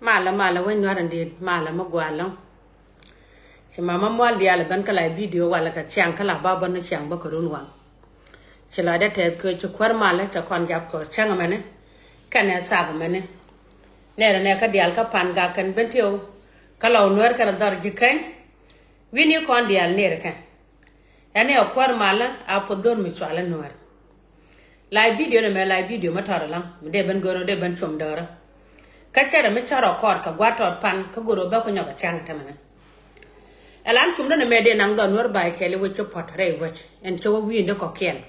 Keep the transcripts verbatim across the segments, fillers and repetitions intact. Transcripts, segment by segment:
Malä, malä, wec Nuäär in di̱i̱t, malä mi gɔaa ɛlɔ̱ŋ. Ci mama mual diaal ben kä la bidio walɛ kɛ ciaŋ kä la ba bä ni ciaŋ bä kɛ run waŋ. Ci la dee tɛth kɛ ci kuäär malä cɛ kɔn jap kɛ cäŋ mɛni. Kɛnɛ thak mɛni. Nɛrɛ nɛ kä diaal kä pan gak kɛn ben tiw. Kä la wä Nuäär kɛn dhɔr ji̱ keny. Wi̱ni kɔn diaal nɛrɛ kɛn. Ɛn i̱ ɛ kuäär malä a puɔth dho̱r mi cualä Nuäär. Live video ni mɛ, live video mi tɔrɔ laŋ mi dee ben go̱o̱r dee ben com döörä. Kä cärɛ mi cärɛ kɔɔt kɛ gua̱a̱t tɔɔt pan kä go̱o̱r bä ku nyɔk ɛ cäŋ tämɛ ni. Ɛ lan com däni mɛ dee naŋ dhɔn Nuäär ba ɛ kɛɛl i̱ wec ci puɔ̱t rɛy wec ɛn ci wä wi̱i̱n di kɔ̱kiɛn.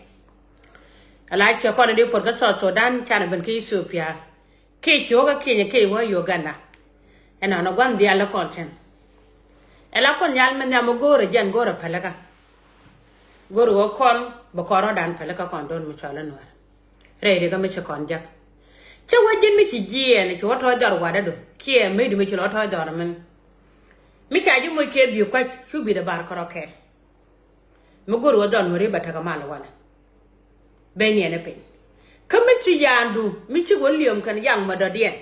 Ɛ la cuɛ kɔn in di puɔ̱t kä South Sudan canɛ ben kä Ethiopia. Kiɛ ci wä kä Kenya kiɛ wä Uganda. Ɛnɔnɔ gua̱n dhial kɔn cɛn. Ɛ la kɔn nyal mi nhiam mi go̱o̱rɛ jɛn go̱o̱rɛ pälikä. Go̱o̱rɛ wä kɔn bi kɔn rɔ̱dan pälikä kɔn do̱n mi cɔl i̱ Nuäär. Rɛy rikä mi ci kɔn jak. Cä wä ji̱n mi ci jiɛɛn ci wä tɔ̱ jɔr watdädu kiɛ mecdu mi ci lɔ tɔ̱ jɔr min. Mi ca ji̱ moc kiɛ bi̱i̱ kua̱c cu bi̱i̱dɛ bar kärɔ kɛɛl. Mi go̱o̱r wä dhɔn Nuäri bɛ tekɛ mal walɛ. Bɛ niɛn ɛ piny. Kä mi ci yaandu mi ci wä liöm kɛn yaŋ mɛ dɔ̱diɛn.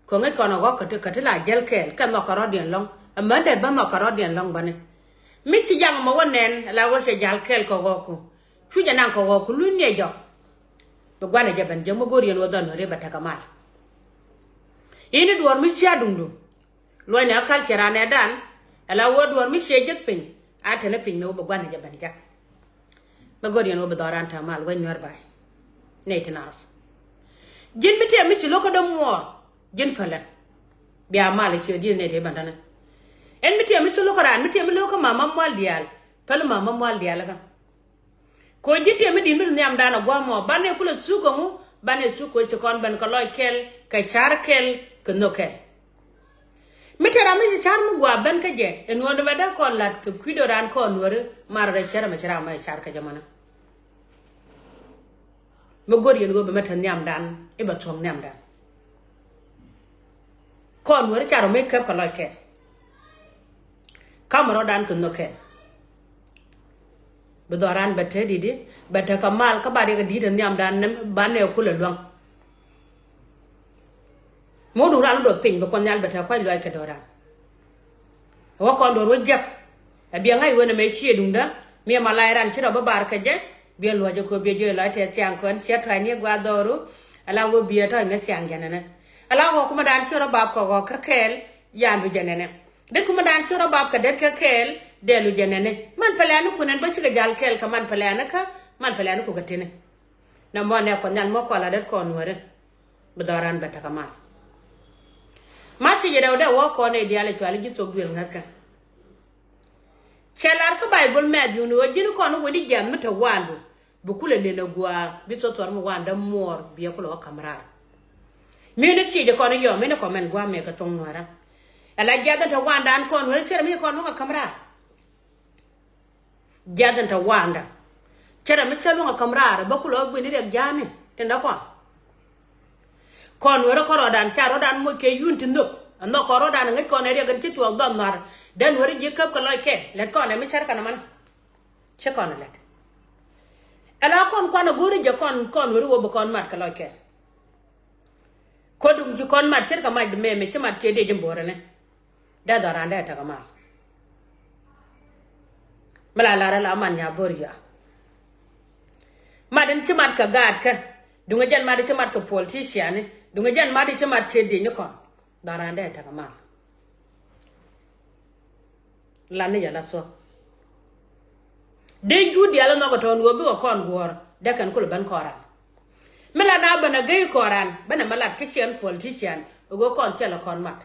Kɛ ŋäc kɔn ɛ ɣɔ̱k kä ti la jäl kɛɛl kɛ nhɔk kɛ rɔ̱diɛn lɔ̱ŋ. Ɛmɛ dee bä nhɔk kɛ rɔ̱diɛn lɔ̱ŋ bäni. Mi ci yaŋ mɛ wä nɛn la wä cɛ jal kɛɛl kɛ ɣɔ̱ku. Cu jɛ naŋ kɛ ɣɔ̱ku luny niɛ jɔk. Bi gua̱n ɛ jɛ ben jɛ mi go̱o̱r yɛn wä dhɔn Nuäri bɛ tekɛ mal. Ini duɔ̱ɔ̱r mi cia duŋdu. Luɔ̱cnɛ ɣä culture anɛ dan. Ɛ la wä duɔ̱ɔ̱r mi ciɛ jek piny a te ni piny mi wä bi gua̱n ni jɛ ben jak. Mi go̱r yɛn wä bi dhɔran te mal wec Nuäär bay. Nɛy ti naath. Ji̱n mi tiɛm mi ci lo̱kä dämuɔɔr. Ji̱n pälɛ. Bia mal ciɛ di̱i̱t nɛy ti bändäni. Ɛn mi tiɛm mi ci lo̱kä raan mi tiɛm mi lo̱kä mama mual diaal. Päl mama mual diaal kä. Ko̱ ji̱ tiɛm mi di̱t mi ti nhiamdan a gua̱a̱mɔ banɛ kulɛ thuk kɛ ŋu. Banɛ thuk ko̱ ci kɔn ben kɛ lɔc kɛl kɛ ca̱r kɛl kɛ nhök kɛl. Mi te ram mi ci ca̱r mi gua̱a̱ ben kä jɛ ɛn ɣöö ni bɛ dee kɔn la̱t kɛ kui̱dö raan kɔn Nuäri. Mar rɛy cär ɛmɛ ci ram mɛ ca̱r kɛ jɛ mɔnɛ. Mi go̱r yɛn ɣöö bɛ mɛ te nhiamdan i̱ bɛ thuɔ̱k nhiamdan. Kɔn Nuäri ca rɔ mi kɛp kɛ lɔc kɛl. Kamɛ rɔ̱dan kɛ nhök kɛl. Bi dhɔran bɛ te di̱t i̱ bɛ tekɛ mal kä ba riɛk di̱t ɛ nhiamdan ni banɛ kulɛ luäŋ. Mo̱o̱du ran dɔth piny bɛ kuɔth nhial bɛ tekɛ kuac luac kɛ dhɔran. Wä kɔn duɔ̱r wä jiäk. Ɛ biɛ ŋa̱c wen ɛmɛ ciɛ duŋdä miɛ ma lac ran ci rɔ bä bar kɛ jɛ. Biɛ luɔ̱c ɛ köp biɛ jiö lɔc tɛth ciaŋ kön ciɛ tua̱c ni gua̱a̱th dhɔru. Ala wä biɛ tɔ̱ ŋä ciaŋ jɛ nɛnɛ. Ala wä kumɛ dan ci rɔ bap kɛ ɣɔ̱k kä kɛɛl. Yan bi jɛ nɛnɛ. Det kumɛ dan ci rɔ bap kɛ det kɛ kɛɛl dɛlu jɛ nɛnɛ. Man pɛlɛni kunɛn bä cikɛ jal kɛɛl kɛ man pɛlɛni kä man pɛlɛni kukɛ tini. Nɛ mɔ nɛ kɔ nyal mɔ kɔla det kɔn wärɛ. Bi dhɔran bɛ tekɛ mal. Ma ti jɛ dɛw dɛ wä kɔn i̱ diali cuali ji̱ thok duel ŋäthkä. Cɛ lar kä Baibol Mɛthiw ni ɣöö ji̱n kɔn wä di jiath mi te wandu. Bi kulɛ nen a gua̱a̱ bi thok thuɔr mi wanda muɔɔr biɛ kulɛ wä ka̱m raar. Mi ni ci jɛ kɔn yɔm mi ni kɔmɛn gua̱a̱ mɛ kɛ thoŋ nuäärä. Ala jiath in te wandan kɔn wä ni cɛ rɛ mi kɔn wä kɛ ka̱m raar. Jiath in te wanda. Cɛ rɛ mi cä luäŋ a ka̱m raar bä kulɛ wä guini riɛk ja̱a̱ni tin dä kɔn. Kɔn wä rɛ kɔn rɔɔdan ca rɔɔdan moc kɛ yun ti nhök. Ɛ nhɔk kɔn rɔɔdan ŋäc kɔn ɛ riɛk in ci tuɔɔk dhɔn nhɔar. Den wä rɛ ji̱ käp kɛ lɔc kɛn lɛt kɔn ɛ mi cär kɛn ɛ mani. Ci kɔn ɛ lɛt. Ɛ la kɔn kuan ɛ go̱o̱ri jɛ kɔn kɔn wä rɛ wä bä kɔn mat kɛ lɔc kɛn. Ko̱duŋ ci kɔn mat ce̱tkɛ mac di mɛmɛ ci mat kiɛ dee ji̱ bo̱o̱rɛ ni. Dee dhɔran dee tekɛ mal. Mi la lar la man nya bo̱o̱r ya. Mat in ci mat kɛ gaat kä. Duŋɛ jɛn mat in ci mat kɛ politician ni. Duŋɛ jɛn mat in ci mat kiɛ dee ni kɔn. Dhɔran dee tekɛ mal. Lan ni yɛ la thuɔ̱k. Dee jut diaal inɔk ɛ tɔ̱ɔ̱n ɣöö bikɛ kɔn guɔ̱ɔ̱r dee kɛn kulɛ ben kɔn ran. Mi lat na ben a gey kɔn ran ben a mi lat kä ciɛn politician ɛ ɣöö kɔn thilɛ kɔn mat.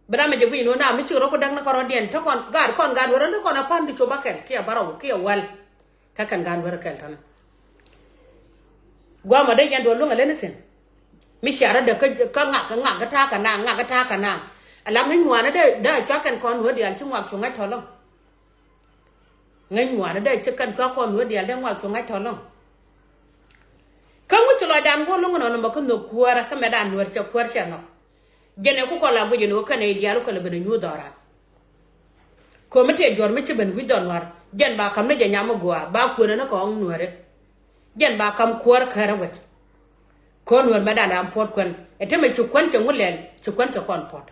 Bi ram mi jɛ guic ni ɣöö na mi cik rɔ ku däk ni kɔn rɔ̱diɛn te kɔn gaat kɔn gaat wä rɔ ni kɔn a pa̱n di cop a kɛl kiɛ bärɔw kiɛ wäl. Kä kɛn gan wärä kɛl tɔnä. Guamɔ dee yɛn duɔl luŋ a leni thin. Mi cia rɔ dee kä ŋak kä ŋak kä ta̱a̱ kä naŋ ŋak kä ta̱a̱ kä naŋ. Ala ŋäc ŋuanä dee dee cua kɛn kɔn wä diaal ci ŋuak cu ŋa̱c tɔ̱ lɔŋ. Ŋäc ŋuanä dee ci kɛn cua kɔn wä diaal dee ŋuak cu ŋa̱c tɔ̱ lɔŋ. Kä ŋuc ci lɔcdan guɔ luŋ nɔnɔ mɔ kä nhök kuäärä kä mɛtdan nuäär cɛ kuäär cɛ nhɔk. Jɛn ɛ ku kɔn la guic ɛn ɣöö kɛn ɛ i̱ diaal wä kɛn lɛ ben ɛ nyuuth dhɔran. Ko̱mi tëë juɔ̱r mi ci ben wi̱c dhɔn nuäär jɛn ba ka̱m ni jɛ nyam mi gua̱a̱ ba kuënä ni kɛ ɣɔ̱ŋ nuääri. Jɛn ba ka̱m kuäär kärä wec. Kɔn wër mɛ dan ram puɔt kuɛn ɛ temɛ ci kuɛn cɛ ŋu lɛl ci kuɛn cɛ kɔn puɔt.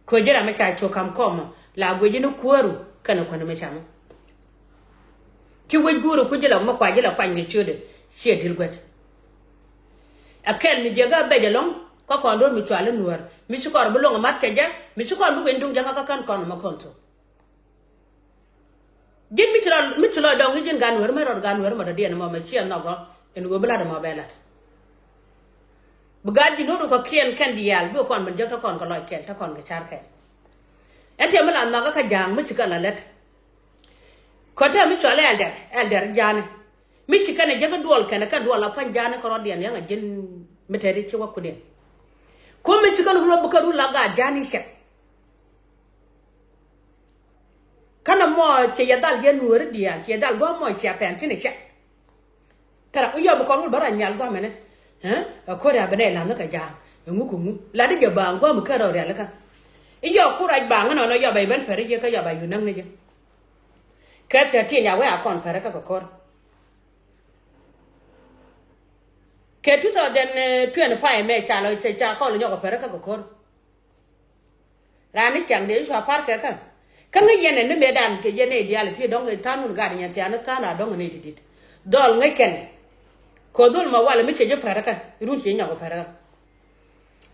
Kö ji̱ ram mi ca cok kam kɔmɔ la guic ji̱ ni kuääru kɛnɛ kuäni mi camɔ. Ci wec guuri ku ji̱ la mi kua ji̱ la kuany kɛ ciötdɛ ciɛ di̱l guɛt. Ɛ kɛl mi jiɛk a bɛc ɛlɔ̱ŋ kä kɔn do̱r mi cual i̱ nuäär mi ci kɔn rɔ bi luɔ̱ŋ ɛ mat kɛ jɛ mi ci kɔn bi guic duŋ jɛ ŋa kä kän kɔn mɛ kɔn thok. Ji̱n mi ci lɔ mi ci lɔ dɔŋ i̱ ji̱n gan weri mɛ rɔt gan weri mɛ dɔ̱diɛn mɔ mɛ ciɛ nhɔk gɔ ɛn ɣöö bi lat ɛmɔ bɛ lat. Bi gaat ji̱ no̱o̱r kɔ kiɛn kɛn diaal bi kɔn ben jek te kɔn kɛ lɔc kɛl te kɔn kɛ car kɛl. Ɛn tiɛ mi la nhɔk kä ja̱a̱ŋ mi ci kɛ la lät. Kɔ te mi cɔl ɛldɛr ɛldɛr ja̱a̱ni mi ci kɛn ɛ jek duɔl kɛn kɛ duɔl la pua̱ny ja̱a̱ni kɛ rɔ̱diɛn yɛn a ji̱n mi tɛt i̱ ci wä kudiɛn. Kum mi ci kɛn rulɔ bi kɛ rul la gaat ja̱a̱ni cɛk. Känɛ mɔ cɛ yɛ dhal yɛ nuɔ̱ɔ̱ri diaal cɛ yɛ dhal gua̱a̱ mɔ cia pɛn tin cɛ. Tɛrɛ ku yɔp kɔn wul bä rɔ nyal gua̱a̱ mɛnɛ. Ɛ ko̱ri a bi nɛ la̱n kɛ ja̱a̱ŋ ɛ ŋuk kɛ ŋuk la di jɛ baaŋ gua̱a̱ mi kɛ rɔ rial kä. I̱ yɔp ku rac baaŋ inɔnɔ yɔp a i̱ ben pɛri jɛ kä yɔp a yu näŋ ni jɛ. Kɛ thirteen a wee a kɔn pɛri kä kɛ ko̱r. Kɛ two thousand twenty five mɛ ca lɔ ca kɔn lɔ nyɔk pɛri kä kɛ ko̱r. Raan ni ciaŋ dee cua par kɛ kän. Kä ŋäc yɛn ɛ ni mëëdan kɛ yɛn nɛy diaal ti dɔ̱ŋ kɛ tha̱a̱n wun gat nyɛ tian ni tha̱a̱n a dɔ̱ŋ nɛy ti dit. Dhɔl ŋäc kɛn. Kɛ dhol ma wal mi cɛ ji̱ pär kän run cɛ ji̱ nyɔk pär kän.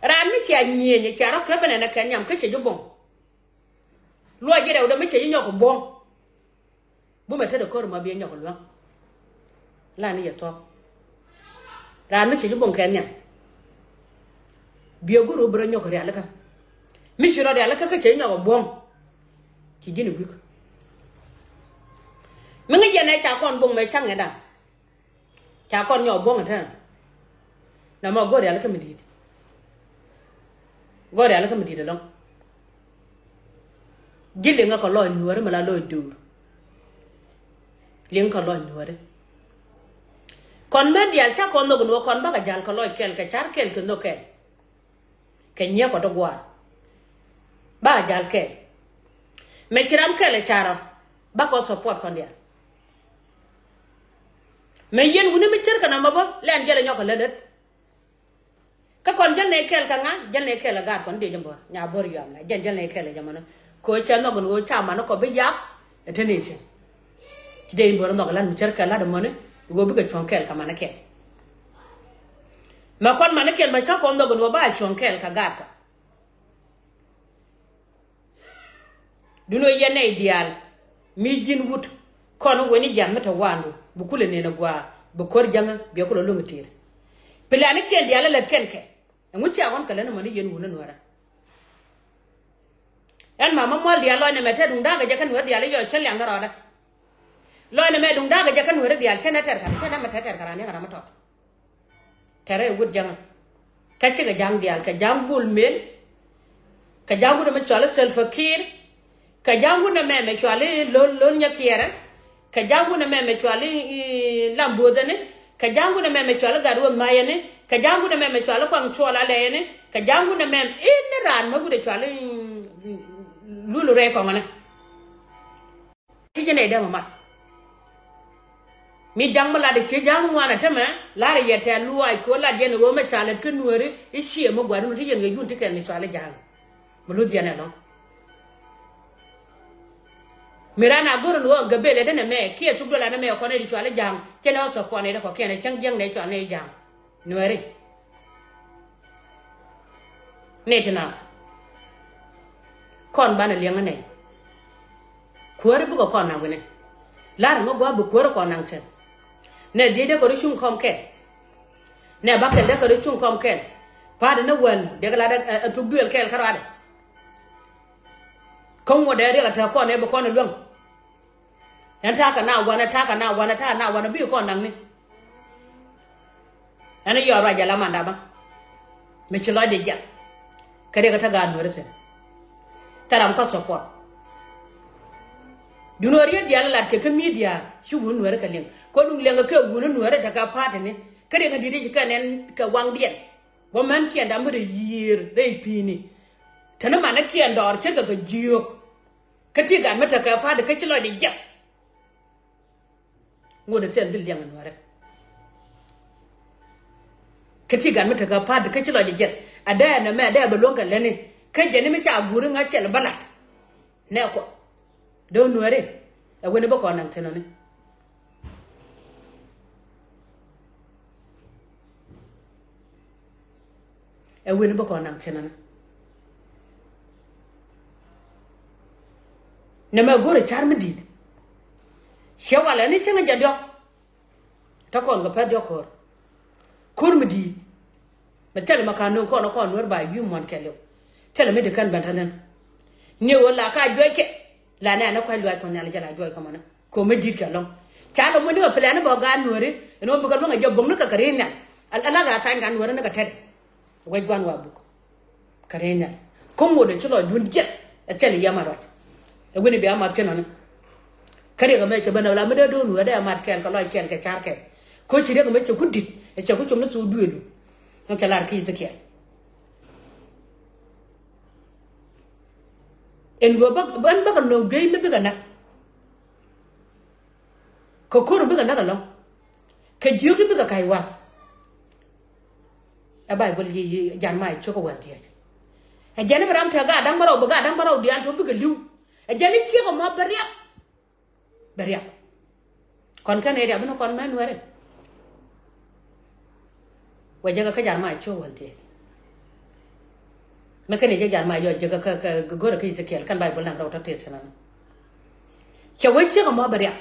Raan mi cia nyieny cia rɔ käp ɛn ɛ kɛn nyam kä cɛ ji̱ bo̱ŋ. Luɔc ji̱ rɛw dee mi cɛ ji̱ nyɔk bo̱ŋ. Bumɛ tetdɛ ko̱r ma biɛ nyɔk luäŋ. Lan ni yɛ thɔk. Raan mi ci ji̱ buɔ̱ŋ kɛ nhiam. Biɛ go̱r wä bi rɔ nyɔk rialikä. Mi ci rɔ rialikä kä ci nyɔk buɔ̱ŋ. Ci ji̱n i̱ gui̱k. Mi ŋäc yɛn ɛ ca kɔn buɔ̱ŋ mɛ caŋ ɛ da̱ŋ. Ca kɔn nyɔk buɔ̱ŋ ɛ tɛn. Nɔmɔ go̱r rialikä mi di̱i̱t. Go̱r rialikä mi di̱i̱t ɛlɔ̱ŋ. Ji̱ liŋä kɛ lɔc nuääri mi la lɔc duur. Liŋ kɛ lɔc nuääri. Kɔn mɛ diaal ca kɔn nhök nuɔɔk kɔn bakɛ ja̱l kɛ lɔc kɛl kɛ car kɛl kɛ nhök kɛl. Kɛ nyiee kɔ ti gua̱a̱r. Bakɛ ja̱l kɛl. Mɛ ci ram kɛl ɛ carɔ bakɔ support kɔn diaal. Mɛ yɛn wuni mi cär kɛ na mɛ bä lɛn jɛl ɛ nyɔk kɛ lät lät. Kä kɔn jäl nɛ kɛɛl kä ŋa jäl nɛ kɛɛl ɛ gaat kɔn dee jɛ bɔr nya bɔr yuam na jɛn jäl nɛ kɛɛl ɛ jɛ mɔnɔ. Kɛ ɣöö cɛ nhɔk ni ɣöö ca man kɔ bi yak ɛ te nation. Ci dee in bɔr nhɔk ɛ lat mi cär kɛɛl lat ɛ mɔni ɣöö bikɛ cuɔ̱ŋ kɛɛl kä man kɛɛl. Mɛ kɔn man kɛɛl mɛ ca kɔn nhɔk ni ɣöö ba cuɔ̱ŋ kɛɛl kä gaat kä. Duno yɛn nɛy diaal mi ji̱n wut kɔn wen i̱ jian mi te waandu bi kulɛ nen ɛ gua̱a̱ bi ko̱r jäŋä biɛ kulɛ lo̱ŋ i̱ ti̱i̱r. Pilanikiɛn diaal ɛ lät kɛn kɛ ɛŋu cia ɣɔn kɛ lät ni mɔni yɛn wun ɛ nuäärä. Ɛn mama mual diaal lɔc nɛmɛ te duŋ da̱a̱k ɛ jɛ kä nuäär diaal i̱ yɔc cä liaŋ ni rɔɔdä. Lɔc nɛmɛ duŋ da̱a̱k ɛ jɛ kä nuäär diaal cä nɛ tɛr ka̱n cä nɛ mɛ te tɛr ka̱n raan yäŋ ram mi tɔt. Tɛrɛ wut ja̱ŋä. Kä cikɛ ja̱ŋ diaal kɛ ja̱ŋ bul men. Kɛ ja̱ŋ wut ɛmɛ cuali Salva Kiir. Kɛ ja̱ŋ wut ɛmɛ mɛ cuali lol lol nyakiɛrɛ. Kɛ ja̱ŋ wut ɛmɛ mɛ cuali lam buothɛni. Kɛ ja̱ŋ wut ɛmɛ mɛ cuali gat wä mayɛni. Kɛ ja̱ŋ wut ɛmɛ mɛ cuali kuaŋ cuɔl alɛyɛni. Kɛ ja̱ŋ wut ɛmɛ in ni raan mɛ wut ɛ cuali lul rɛy kɔŋɛni. Ti jɛ nɛy dee mɛ mat. Mi ja̱ŋ mi lat i̱ ci ja̱ŋ ŋuan ɛ tämɛ lar i̱ yɛ tɛ̈th luaac kɛ ɣöö lat yɛn i̱ ɣöö mɛ ca lät kä nuääri i̱ ciɛ mi gua̱a̱r wun ti yɛn kɛ yun ti kɛn mi cual i̱ ja̱ŋ. Mi luth yɛn ɛlɔ̱ŋ. Mi raan a go̱r in ɣöö gɛ bel ɛ den ɛmɛ kiɛ thuk duel an ɛmɛ kɔn ɛ di cual i̱ ja̱ŋ cɛ lɛ ɣä thɔp kɔn ɛ di kɔkiɛn ɛ cäŋ jiäŋ nɛ cual nɛ i̱ ja̱ŋ. Nuääri. Ni ti na kɔn banɛ liɛŋ nɛ. Kuääri bikɛ kɔn naŋ wi̱nɛ. Lar ŋä gua̱a̱ bi kuääri kɔn naŋ cɛn. Nɛ dhiec dee kɛ ri cuŋ kɔm kɛl. Nɛ bakɛl dee kɛ ri cuŋ kɔm kɛl. Pa̱a̱t ni wäl dee kɛ lat ɛ thuk duël kɛl kä ruadɛ. Kä ŋuɔ̱t dee riɛk ɛ te kɔn ɛ bi kɔn ɛ luäŋ. Ɛn ta̱a̱ kɛ na wanɛ ta̱a̱ kɛ na wanɛ ta̱a̱ na wanɛ bi kɔn naŋni. Ɛn yɔɔr ruac jɛ la mandamä. Mi ci lɔcdɛ jiath. Kɛ riɛk kä te gaat nuɔ̱ɔ̱ri thi̱n. Te ram kä support. Duŋ nuɔ̱ɔ̱ri yet diaal lat kɛ kä media ci wun nuɔ̱ɔ̱ri kɛ liŋ. Kɛ duŋ liɛŋ kɛ wun nuɔ̱ɔ̱ri te kɛ party ni. Kä riɛk kä di̱t ci kɛn ɛn kɛ waŋdiɛn. Wä mänkiɛn dam bi rɛy yiëër rɛy pi̱i̱ni. Te ni manikiɛn dɔɔr ce̱tkɛ kɛ jiök. Kä ti gat mi tekɛ pa̱a̱t kä ci lɔcdɛ jiath. Ŋot ɛ thiɛn bi liɛŋ ɛ nuäärɛ. Kä ti gat mi tekɛ pa̱a̱t kä ci lɔc jiɛth a dee ɛn ɛmɛ a dee bɛ luäŋ kɛ lätni. Kä jɛn ni mi ca guuri ŋa̱c cɛl bä la̱t. Nɛ kɔ dee nuääri. Ɛ wen bä kɔn naŋ thinɔni. Ɛ wen bä kɔn naŋ thinɔni. Nɛ mɛ go̱r ɛ car mi di̱i̱t. Ciɛ walɛ ni cäŋ jɛ diɔ̱k. Te kɔn kɛ pɛt diɔ̱k ko̱r. Ko̱r mi di̱i̱t. Mɛ thilɛ mɛ ka no̱o̱ŋ kɔn kɔn nuer ba wi̱i̱ muɔ̱n kɛɛliw. Thilɛ mi di kɛn ben te nɛn. Ni ɣöö la ka juɔc kɛ la nɛ anɛ kua̱c luaac kɔn nhial jɛ la juɔc kɛ mɔnɛ. Kɛ ɣöö mi di̱i̱t kɛ lɔ̱ŋ. Ca lɔ muɔ̱n ni kɛ plan ni bä gaat nueri ɛn ɣöö bikɛ luäŋ ɛ jɛ bo̱ŋ ni kɛ kɛ ri̱i̱n nhial. Ala la tha̱a̱ny gat nueri ni kɛ tɛt. Wec gua̱n wa buk. Kɛ rɛy nhial kä ŋot ɛ ci lɔcdun jiɛth. Ɛ thil yɛm a ruac. Ɛ wi̱ni bia mat thi̱n ɔni. Kä riɛk ɛmɛ cɛ ben ɛ la mi dee do̱n wee dee mat kɛɛl kɛ lɔc kɛɛl kɛ car kɛɛl. Kä ci riɛk ɛmɛ cɛ ku di̱t ɛ cɛ ku com ni thok dueedu. Ŋa cɛ lar ki Ithikiɛl. Ɛn ɣöö bä ɛn bäkɛ nööŋ juey mi bikɛ näk. Kɛ ko̱r bikɛ näk ɛlɔ̱ŋ. Kɛ jiök ti bikɛ ka̱c wath. Ɛ Baibol yi yi Jan May cok ɛ wäl thiec. Ɛ jɛn i̱ bi ram te gaat da̱ŋ bärɔw bi gaat da̱ŋ bärɔw diaal te bikɛ li̱w. Ɛ jɛn i̱ ciek ɛmɔ bɛ riap. Bɛ riap. Kɔn kɛn ɛ riap ni kɔn mɛn wɛrɛ. Wɛ jɛ kɛ kä Jan May cok wäl thiec. Mɛ kɛn i̱ jɛ Jan May yɔ jɛ kɛ kɛ kɛ go̱rɛ kä Ithikiɛl kɛn Baibol naŋ rɛw tɔ̱ tëë thi̱n ɛn. Cɛ wec ciek ɛmɔ bɛ riap.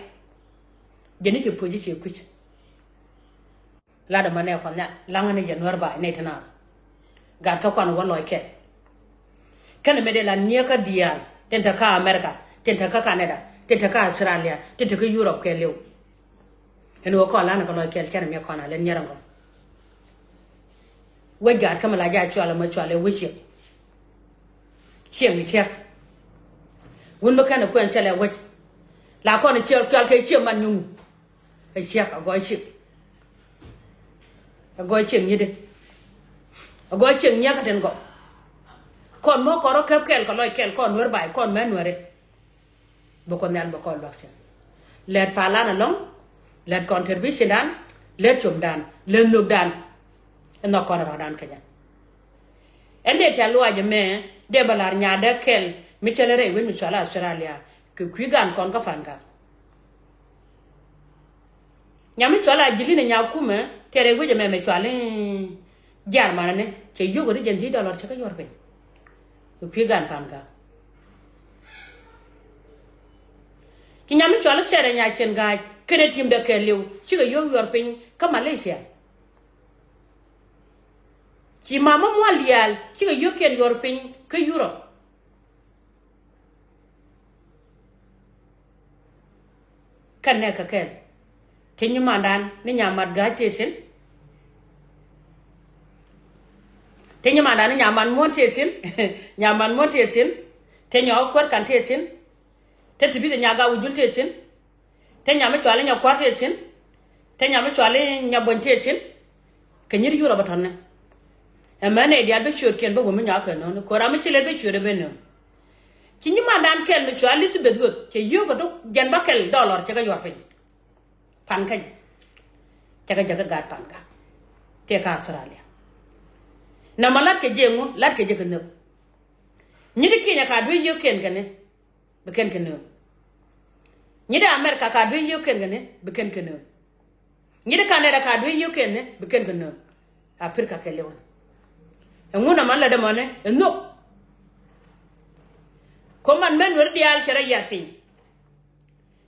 Jɛn i̱ ci puɔ̱c i̱ ci kui̱c. Lat ɛmɔ nɛ kɔn nhial laŋä ni yɛ nuäär ba̱a̱y nɛy ti naath. Gat kä kuan wä lɔc kɛl. Kɛn ɛmɛ dee la niɛkä diaal tin te kä America, tin te kä Canada, tin te kä Australia, tin te kä Europe kɛɛliw. Ɛn ɣöö kɔn la̱nä kɛ lɔc kɛl cɛn ɛmɛ kɔn a lɛn nyɛr ɛŋɔ. Wec gat kä mi la jaa cual ɛmɔ cual ɛ wec ciek. Ciek mi ciek. Wun mi kɛn ɛ kuɛn cɛ lɛ wec. La kɔn ɛ ciek cual kɛ ciek man nyuŋ. Ɛ ciek a gɔɔy ciek. Ɛ gɔɔy ciek nyit di. Ɛ gɔɔy ciek nyiakä tin gɔk. Kɔn mɔ kɔn rɔ kɛp kɛl kɛ lɔc kɛl kɔn nuer bay kɔn mɛ nueri. Bɛ kɔn nhial bɛ kɔn luak cin. Lɛt palan alɔŋ. Lɛt contribution dan. Lɛt com dan. Lɛt nhök dan. Ɛ nhɔk kɔn rɔ dan kɛ jɛn. Ɛn dee tia luac ɛmɛ dee bɛ lar nyaadɛ kɛl mi cɛ lɛ rɛy wec mi cual Australia kɛ kui̱ gan kɔn kä pan gak. Nyam mi cual a jilin ɛ nyakumɛ tɛrɛ wec ɛmɛ mɛ cual in jiar manɛ ni cɛ yio̱k ri jɛn ji̱ dɔlɔr cɛ kä yuɔr piny. Kɛ kui̱ gan pan gak. Ci nyam mi cual in cɛrɛ nya cɛn ga̱a̱c kɛnɛ ti̱mdɛ kɛɛliw cikɛ yio̱k yuɔr piny kä Malaysia. Ci mamä mual diaal cikɛ yio̱k kɛn yuɔr piny kä Europe. Kɛn nɛ kɛ kɛn. Ti nyimandan ni nyamat ga̱a̱c tëë thi̱n. Ti nyimandan ni nyamat muɔ̱n tëë thi̱n. Nyamat muɔ̱n tëë thi̱n. Ti nyɔk kuäär kan tëë thi̱n. Ti ti bi̱th nya ga̱a̱c wi̱c jul tëë thi̱n. Te nyam mi cuali nya kua̱r tëë thi̱n. Te nyam mi cuali nya buɔ̱ny tëë thi̱n. Kɛ nyit Yurop a tɔ̱nɛ. Ɛmɛ nɛy diaal bi ciöötkiɛn bä wä mi nyɔak kɛ nööni ko̱ra mi ci lɛt bi ciööt ɛ ben nööni. Ci nyimandan kɛl mi cɔal Elizabeth Ɣöth cɛ yio̱o̱k kɛ duk jɛn bä kɛl dɔlɔr cɛ kɛ yuɔr piny. Pan kä jɛ cɛ kɛ jɛ kɛ gaat pan kä tëë kä Australia. Nɛmɛ lat kɛ jɛ ŋu lat kɛ jɛ kɛ nhök. Nyiti Kenya ka duec yio̱o̱kiɛn kɛ ni bi kɛn kɛ nööŋ. Nyiti America ka duec yio̱o̱kiɛn kɛ ni bi kɛn kɛ nööŋ. Nyiti Canada ka duec yio̱o̱kiɛn ni bi kɛn kɛ nööŋ. Africa kɛ liwän. Ɛŋu nɛmɛ lätdɛ mɔni ɛ nhök. Ko̱ man mɛn weri diaal cɛ rɔ yiath piny.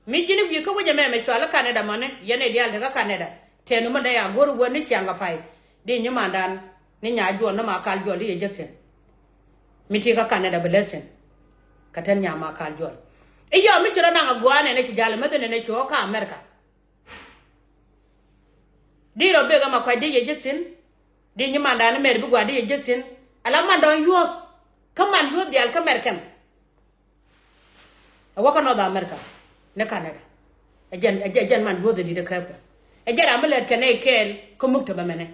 Mi ji̱n wi̱i̱ kä wec ɛmɛ mɛ cual i̱ Canada mɔni yɛn ɛ diaal te kä Canada. Tɛn ni mɛn dee ya go̱r wä ni ciaŋ kɛ pay di nyimandan ni nya juɔl ni ma kal juɔl di yɛ jek thi̱n. Mi ti kä Canada bi lät thi̱n. Kɛ tɛn nya ma kal juɔl i̱ yɔm mi ci rɔ naŋ a gua̱a̱n ɛn ɛ ci jal ɛmɛ thi̱n ɛn ɛ cuɔ̱ɔ̱k kä America. Di rɔ bek ɛmɛ kuac di yɛ jek thi̱n. Di nyimandan ni mɛr bi gua̱a̱n di yɛ jek thi̱n. Ala man dɔ̱ŋ yuɔ̱th kä man yuɔ̱th diaal kä mɛr kɛm. Ɛ wä kä North America ni Canada. Ɛ jɛn ɛ jɛn man yuɔ̱th ɛ di̱t ɛ kɛɛpɛ. Ɛ jɛn ram mi lɛt kɛ nɛy kɛɛl kä muk te bɛ mɛnɛ.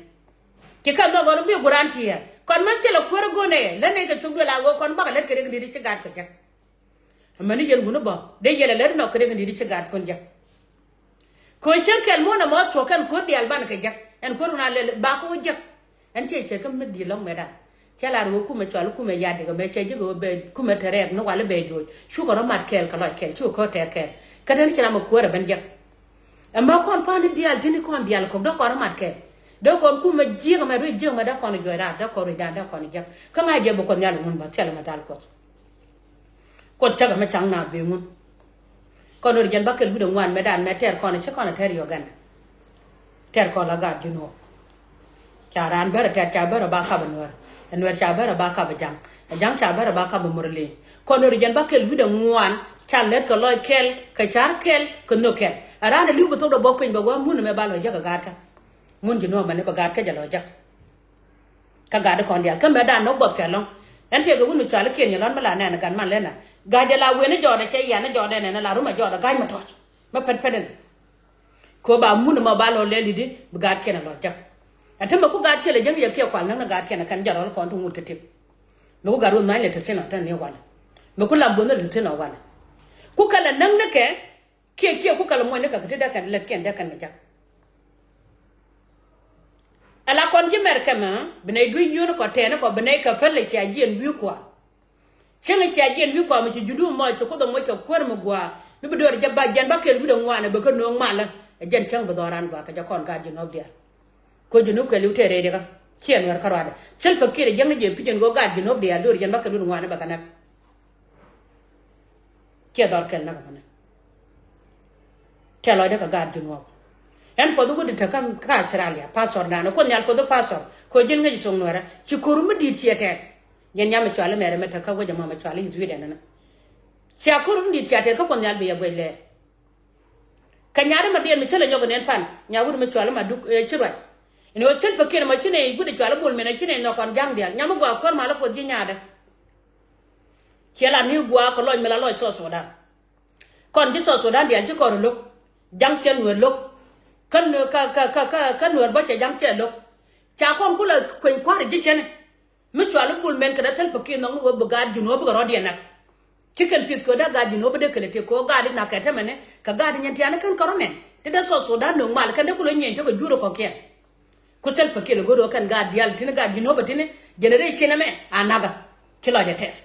Ci kɛn dhɔk ɣɔn bi guran tiɛɛr kɔn mɛn thilɛ kuäär ɛ go̱o̱nɛ lät nɛy kɛ thuk duël a ɣöö kɔn bakɛ lät kɛ riɛk di̱t ci gaat kɛ jek. Amäni yɛn wuni bä dee yɛl ɛ lät inɔ kɛ riɛk di̱t ci gaat kɔn jek. Kɛ ɣöö cäŋ kɛl muɔ̱ɔ̱n ɛmɔ thuɔ̱k kɛn kuäär diaal banɛ kɛ jek ɛn kuäär wun a lɛl ba kä wä jek. Ɛn ciɛ cɛ kä mi di̱i̱t lɔ̱ŋ mɛ dan. Cɛ lar ɣöö kumɛ cɔal kumɛ ya̱di̱k ɛmɛ cɛ ji̱ ɣöö bɛ kumɛ te rɛɛk ni wal i̱ bɛ jo̱o̱c. Cukɛ rɔ mat kɛɛl kɛ lɔc kɛɛl cukɛ kä tɛɛr kɛɛl. Kä den ci ram ɛ kuäärä ben jek. Ɛmɛ kɔn pa̱a̱n i̱ diaal ti̱n i̱ kɔn diaal kɔk dee kɔn rɔ mat kɛɛl. Dee kɔn kumɛ jiäk ɛmɛ rui̱c jiäk ɛmɛ dee kɔn i̱ juɔc raar dee kɔn rui̱c dan dee kɔn i̱ jek. Kä ŋa̱c jɛ bi Kuɔth Nhial i̱ ŋun bä thil ɛmɛ dal Kuɔth. Kuoth cäkɛ mi caŋ na ben ŋun. Kɔn ɣöö jɛn bäkɛl wi̱cdɛ ŋuan mëë dan mëë tɛr kɔn ci kɔn a tɛr Uganda. Tɛr kɔn la gaat Junub. Ca raan bärä tɛr ca bärä ba kap a Nuɛr. A Nuɛr ca bärä ba kap a Jaŋ. A Jaŋ ca bärä ba kap a Murle. Kɔn ɣöö jɛn bäkɛl wi̱cdɛ ŋuan ca lät kɛ lɔc kɛl kɛ car kɛl kɛ nhök kɛl. A raan a li̱w bi thok dɔ bɔk piny bɛ wä mun mëë ba lɔ jäk a gaat kä. Mun Junub mɛn i̱ bɛ gaat kä jɛ lɔ jäk. Kä gat di kɔn diaal kä mɛ dan nɔ buɔth kɛ lɔŋ. Ɛn tiɛ kɛ wun mi cual ikiɛn yɛ lɔn mi la nɛn gat man lɛn na. Gat jɛ la wen ni jɔɔdɛ cɛ yɛn ni jɔɔdɛ nɛn la rumɛ jɔɔdɛ ga̱c mɛ tɔc mɛ pɛt pɛt in. Ko ba mun mɔ ba lɔ lɛl di di bi gat kiɛn a lɔ jak. Ɛ ti mɛ ku gat kiɛn lɛ jäŋ yɛ kiɛ kual näŋ ni gat kiɛn a kɛn jɛ rɔl kɔn ti ŋut kɛ tip. Mɛ ku gat ruth ma̱ny lɛ te thin ɔ tɛn ni walɛ. Mɛ ku lam buɔth ni lɛ te thin ɔ walɛ. Ku kɛ lɛ näŋ ni kɛ kiɛ kiɛ ku kɛ lɛ muɔny ni kɛ kɛ ti dee kɛn lɛt kiɛn dee kɛn kɛ jak. Ala kɔn ji̱ mɛr kɛmɛ bi nɛy dui̱c yio̱o̱ni kɔ tɛɛni kɔ bi nɛy kɛ päl ɛ cia jiɛn wi̱i̱ kua. Cieŋ ɛ cia jiɛn wi̱i̱ kua mi ci judu mɔc ci kuoth ɛ moc kɛ kuäär mi gua̱a̱ mi bi do̱r jɛ ba jiɛn ba kɛl wi̱cdɛ ŋuan ɛ bɛ kä no̱o̱ŋ malä. Ɛ jɛn cäŋ bi dhɔran gua̱a̱ kɛ jɛ kɔn gaat ji̱ nɔ̱p diaal. Ko̱ ji̱ nɔ̱p kɛl i̱ wä tɛɛr rɛy dikä ciɛ nuɛr kä ruaadɛ cil pɛ kiɛt ɛ jiɛn ni jɛ pi̱c ɛn ɣöö gaat ji̱ nɔ̱p diaal do̱r jiɛn ba kɛl wi̱cdɛ ŋuan ɛ bɛ kɛ näk. Ciɛ dhɔr kɛl näk ɛmɛnɛ. Kɛ lɔcdä kɛ gaat Junub. Ɛn puɔth wut i̱ te kä Australia pastor dan kuoth nhial puɔth pastor kɛ ji̱n ŋäc cuŋ nuɛrä ci ko̱r mi di̱i̱t ciɛ tɛɛk. Yɛn nyam i̱ cual imɛrɛ mi te kä wec ɛmɔ mi cual i̱ Sweden ɛnɛ. Cia ko̱r mi di̱i̱t cia tɛɛk kä kuoth nhial bi yɛ guec lɛɛr. Kɛ nyari ma diɛn mi cä lɛ nyɔk in ɛn pan nya wut mi cual ima duk ci ruac. Ini ɣöö cä pä kiɛn ɛmɔ ci nɛ wut i̱ cual i̱ bul min ɛ ci nɛ nhɔk kɔn ja̱ŋ diaal nyam i̱ gua̱a̱ kuäär mal i̱ puɔth ji̱ nyaatdä. Ciɛ la ni gua̱a̱ kɛ lɔc mi la lɔc South Sudan. Kɔn ji̱ South Sudan diaal ci kɔn rɔ lo̱k. Ja̱ŋ cɛ nueer lo̱k. Kä nueer kä kä kä kä kä nueer bä cɛ ja̱ŋ cɛ lo̱k. Ca kɔn ku la kueny kua̱r ji̱ cɛn. Mi cual i̱ bul mɛn kɛ dee thäl pä ki̱i̱n nhɔk ni ɣöö bi gaat Junub bikɛ rɔ̱diɛn nak. Ci kɛn pi̱th kɛ ɣöö dee gaat Junub bi dee kɛlɛ tëk kɛ ɣöö gaat i̱ nak kɛ tämɛni kɛ gaat i̱ nyɛn tiaani kɛn kärɔ̱ nɛn ti dee South Sudan nööŋ mal kɛn dee ku lo̱c nyieny cä kɛ jur ɛ kɔ̱kiɛn. Ku thil pä kiɛl go̱r ɣöö kɛn gaat diaal tini gaat Junub ɛ tini generation ɛmɛ a nakä. Ci lɔc ɛ tɛth.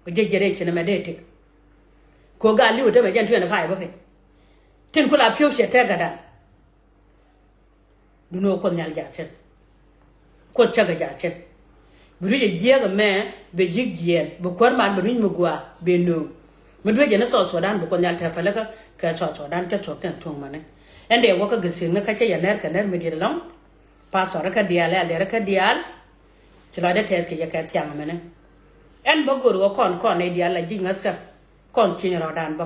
Ku jɛ generation ɛmɛ dee tëk. Ku gaat li̱w ɛ tämɛ jɛn twenty five bä piny. Tin ku la piöök cɛ tɛk gatdan. Duŋni ɣöö kuoth nhial jaathin. Kuoth cäkɛ jaathin. Bi ruic ɛ jiääk ɛmɛ bɛ ji̱k jiɛɛn bi kuäär mal bɛ ruic mi gua̱a̱ bɛ nööŋ. Mi dueecɛ ni South Sudan bi kuoth nhial tɛ̈th pälikä kɛ South Sudan cä thuɔ̱k tɛn thuɔ̱k mani. Ɛn dee wä kä gɛ thiekni kä cä yɛ nɛr kɛ nɛr mi diet ɛlɔ̱ŋ. Pastor kä diaal ɛ alɛr kä diaal. Ci lɔcdä tɛth kɛ jɛ kɛ thiaŋ mɛnɛ. Ɛn bä go̱r ɣä kɔn kɔn nɛy diaal la ji̱ ŋäthkä. Kɔn cieny rɔɔdan bä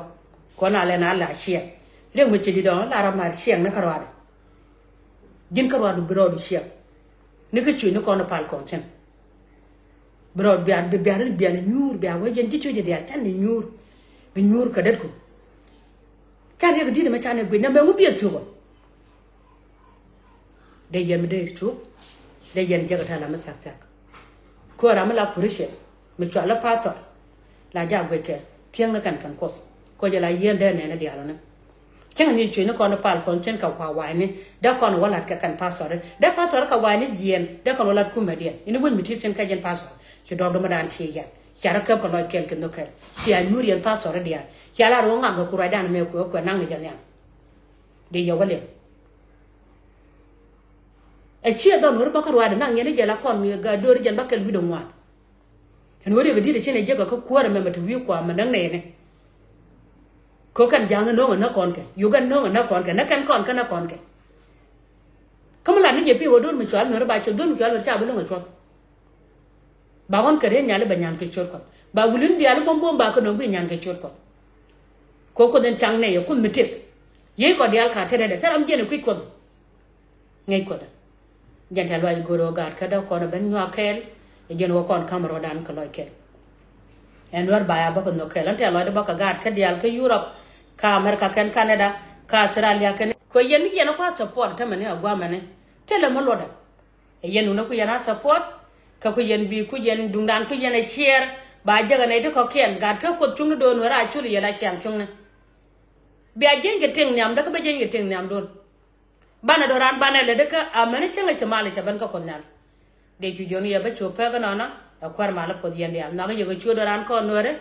kɔn a lɛn a la ciɛŋ. Liɛŋ mi ci di dɔ̱ŋ la rɔ mar ciɛŋ ni kä rɔɔdɛ. Ji̱n kä rɔɔdu bi rɔɔdu ciɛŋ. Ni kä cueny ni kɔn pal kɔn thi̱n. Bi rɔɔd biar bi biar biar nyuur biar wee jɛn ji̱ cueny diaal can ni nyuur. Bi nyuur kä detku. Can riɛk di̱t mɛ can ni guic na mɛ ŋu biɛ thiok ɔ. Dee yɛn mi dee cuk. Dee yɛn jek a tɛl a mi thiak thiak. Kuɛ ram mi la Christian mi cual a pastor. La ja guec kɛ thiäŋ ni kɛn kɛn kuɔth. Kɔ jɛ la yien dee nɛn a diaal ɔni. Cäŋ ni cuec ni kɔn pal kɔn cien kɛ kua wa̱a̱ni dee kɔn wä lat kɛ kɛn pastor. Dee pastor kɛ wa̱a̱ni jiɛn dee kɔn wä lat kumɛ diɛn ini wec mi ti cien kɛ jɛn pastor. Ci dɔɔk dɔmɔ daan ci yɛn cia rɔ kɛp kɛ lɔc kɛl kɛ nhök kɛl. Cia nyuur yɛn pastor diaal cia la rɔ ŋak kɛ kurac daan mɛ kuɛ kuɛ naŋ ni jɛ nhiam. Dee yɛ wä liɛm. Ɛ ciɛ dhɔn wä ri bä kä ruaadɛ naŋ yɛn i̱ jɛ la kɔn mi ga do̱ri jɛn bä kɛl wi̱dɛ ŋuan. Ɛn wä riɛk i̱ di̱t ɛ cin ɛ jiäk ɛ kä kuäärɛ mɛmɛ te wi̱i̱ kua mɛ näk nɛɛni. Kä kɛn ja̱ŋ ni no̱o̱ŋ ɛ näk kɔn kɛ yuk ɛn no̱o̱ŋ ɛ näk kɔn kɛ näk kɛn kɔn kä näk kɔn kɛ. Kä mi lat ni jɛ pi̱i̱ wä do̱r mi cual nuɛri ba cuɔth do̱r mi cual nuɛri ca bi lo̱ŋ ɛ cuɔth. Ba ɣɔ̱n kɛ rieet nyali bɛ nyan kɛ ciöt kuɔth ba wulin diaal i̱ buɔ̱m buɔ̱m ba kɛ nöŋ bi nyan kɛ ciöt kuɔth. Kɛ kuoth in caŋ nɛy ɛ kuoth mi tëk. Yiey kɔ diaal ka tetdɛ thil ram jiɛn ɛ kui̱c kuɔth. Ŋäc kuɔth ɛ jɛn tɛ̈th lɔac go̱o̱r ɣöö gaat kä däk kɔn ɛ ben nyuak kɛɛl. Ɛ jɛn wä kɔn ka̱m rɔɔdan kɛ lɔc kɛɛl. Ɛn nuäär ba ya bä kɛ nhök kɛɛl ɛn tɛ̈th lɔac dee bä kɛ gaat kä diaal kä Yurop kä America kɛn Canada kä Australia kɛn. Kɛ yɛn ni yɛn ɛ kua̱r support tämɛni ɛ gua̱a̱mɛni. Thilɛ mi luɔtdɛ. Ɛ yɛn wunä ku yɛn a support. Kä ku yɛn bi ku yɛn duŋdan ku yɛn ɛ share. Ba jäk ɛ nɛy ti kɔ̱kiɛn gat kä kuoth cuŋni do̱n wee ra cul yɛn a ciaŋ cuŋni. Bia jieny kɛ tiŋ nhiamdä kä bä jieny kɛ tiŋ nhiamdun. Banɛ do̱ran banɛ lɛ dee kä amäni cäŋ a cɛ mal cɛ ben kä Kuoth Nhial. Dee cu jiɔn yɛ bä cu pek inɔnɔ. Ɛ kuäär mal puɔth yɛn diaal nhɔak yɛ kɛ cu do̱ran kɔn Nuäärɛ.